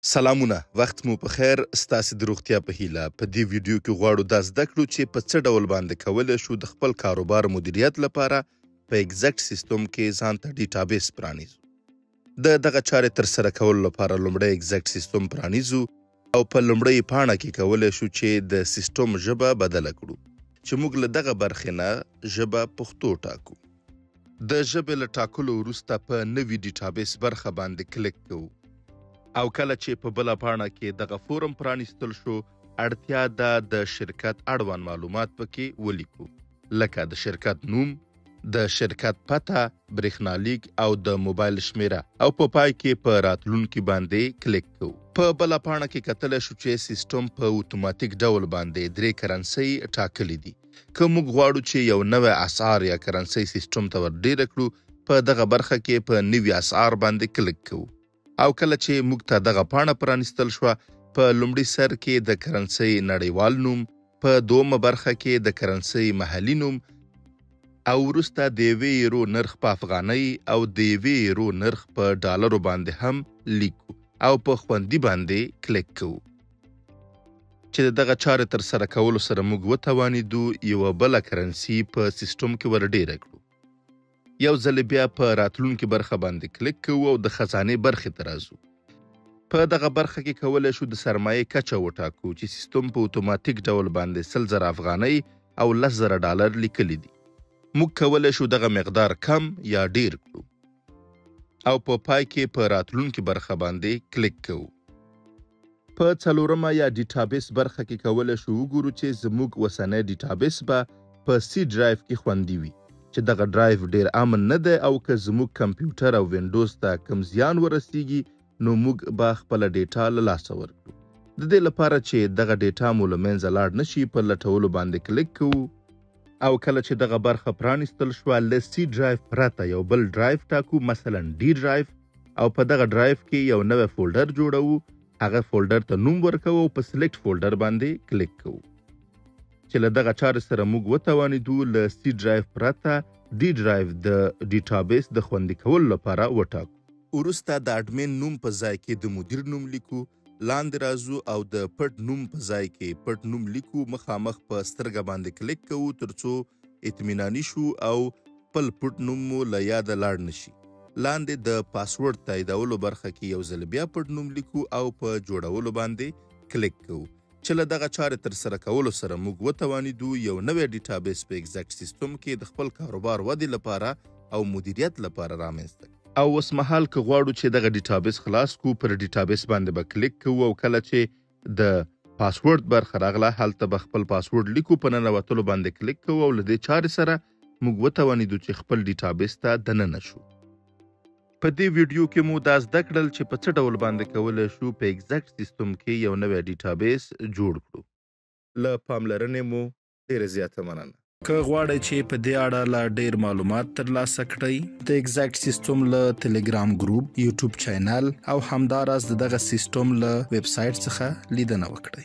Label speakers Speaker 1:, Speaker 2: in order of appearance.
Speaker 1: سلامونه، وخت مو په خیر. ستاسو د روغتیا په هیله په دې ویډیو کې غواړو دا زده کړو چې په څه ډول باندې کولی شو د خپل کاروبار مدیریت لپاره په ایگزیکټ سیستم کې ځان ته ډیټابیس پرانیزو. د دغه چارې ترسره کولو لپاره لومړی ایگزیکټ سیستم پرانیزو او په لومړۍ پاڼه کې کولی شو چې د سیستم ژبه بدله کړو، چې موږ له دغه برخې نه ژبه پښتو ټاکو. د ژبې له ټاکلو وروسته په نوي ډیټابیس برخه باندې کلیک کوو او کله چې په بله پاڼه کې دغه فورم پرانیستل شو، اړتیا ده د شرکت اړوند معلومات پکې ولیکو، لکه د شرکت نوم، د شرکت پته، برېښنالیک او د موبایل شمیره، او په پای کې په راتلونکي باندې کلیک کوو. په بله پاڼه کې کتلی شو چې سیستم په اتوماتیک ډول باندې درې کرنسۍ ټاکلې دي. که موږ غواړو چې یو نوی اسعار یا کرنسۍ سیستم ته ور ډېره کړو، په دغه برخه کې په نوي اسعار باندې کلیک کوو او کله چې موږ ته دغه پاڼه پرانیستل شوه، په لومړي سر کې د کرنسۍ نړیوال نوم، په دومه برخه کې د کرنسۍ محلي نوم او وروسته د یوې یورو نرخ په افغانۍ او د یوې یورو نرخ په ډالرو باندې هم لیکو او په خوندي باندې کلیک کوو، چې د دغه چارې ترسره کولو سره موږ وتوانیدو یوه بله کرنسي په سیستم کې ور ډېره کړو. یو ځل بیا په راتلونکي برخه باندې کلیک کوو او د خزانې برخې ته راځو. په دغه برخه کې کولی شو د سرمایې کچه وټاکو، چې سیستم په اتوماتیک ډول باندې 100,000 افغانۍ او 10,000 ډالر لیکلي دي. موږ کولی شو دغه مقدار کم یا ډیر کړو او په پای کې په راتلونکي برخه باندې کلیک کوو. په څلورمه یا ډیټابیس برخه کې کولی شو وګورو چې زموږ اوسنی ډیټابیس به په سي ډرایو کې خوندي وي، چې دغه ډرایو ډیر امن نه دی او که زموږ کمپیوټر او وینډوز ته کوم زیان ورسیږي نو موږ به خپله ډیټا له لاسه ورکړو. د دې لپاره چې دغه ډیټا مو له منځه لاړ نه شي، په لټولو باندې کلیک کوو او کله چې دغه برخه پرانیستل شوه، له سي ډرایو پرته یو بل ډرایو ټاکو، مثلا ډي ډرایو، او په دغه ډرایو کې یو نوی فولډر جوړوو، هغه فولډر ته نوم ورکوو او په سلیکټ فولډر باندې کلیک کوو، چې له دغه چارې سره موږ وتوانیدو له سي ډرایو پرته ډي ډرایو د ډیټابیس د خوندي کولو لپاره وټاکو. وروسته د اډمین نوم په ځای کې د مدیر نوم لیکو، لاندې راځو او د پټ نوم په ځای کې پټ نوم لیکو، مخامخ په سترګه باندې کلیک کوو ترڅو اطمیناني شو او خپل پټ نوم مو له یاده لاړ نه شي. لاندې د پاسورډ تاییدولو برخه کې یو ځل بیا پټ نوم لیکو او په جوړولو باندې کلیک کوو، چې له دغه چارې ترسره کولو سره موږ وتوانیدو یو نوی ډیټابیس په ایگزیکټ سیستم کې د خپل کاروبار ودې لپاره او مدیریت لپاره رامنځته کړو. او اوسمهال که غواړو چې دغه ډیټابیس خلاص کړو، پر ډیټابیس باندې به کلیک کوو او کله چې د پاسورډ برخه راغله، هلته به خپل پاسورډ لیکو، په ننوتلو باندې کلیک کوو او له دې چارې سره موږ وتوانیدو چې خپل ډیټابیس ته دننه شو. په دې ویډیو کې مو دا زده کړل چې په څه ډول باندې کولی شو په ایگزیکټ سیستم کې یو نوی ډیټابیس جوړ کړو. له پاملرنې مو ډېره زیاته مننه.
Speaker 2: که غواړئ چې په دې اړه لا ډېر معلومات ترلاسه کړئ، د ایگزیکټ سیستم له تلګرام ګروپ، یوټیوب چینل او همداراز د دغه سیستم له ویبسایټ څخه لیدنه وکړئ.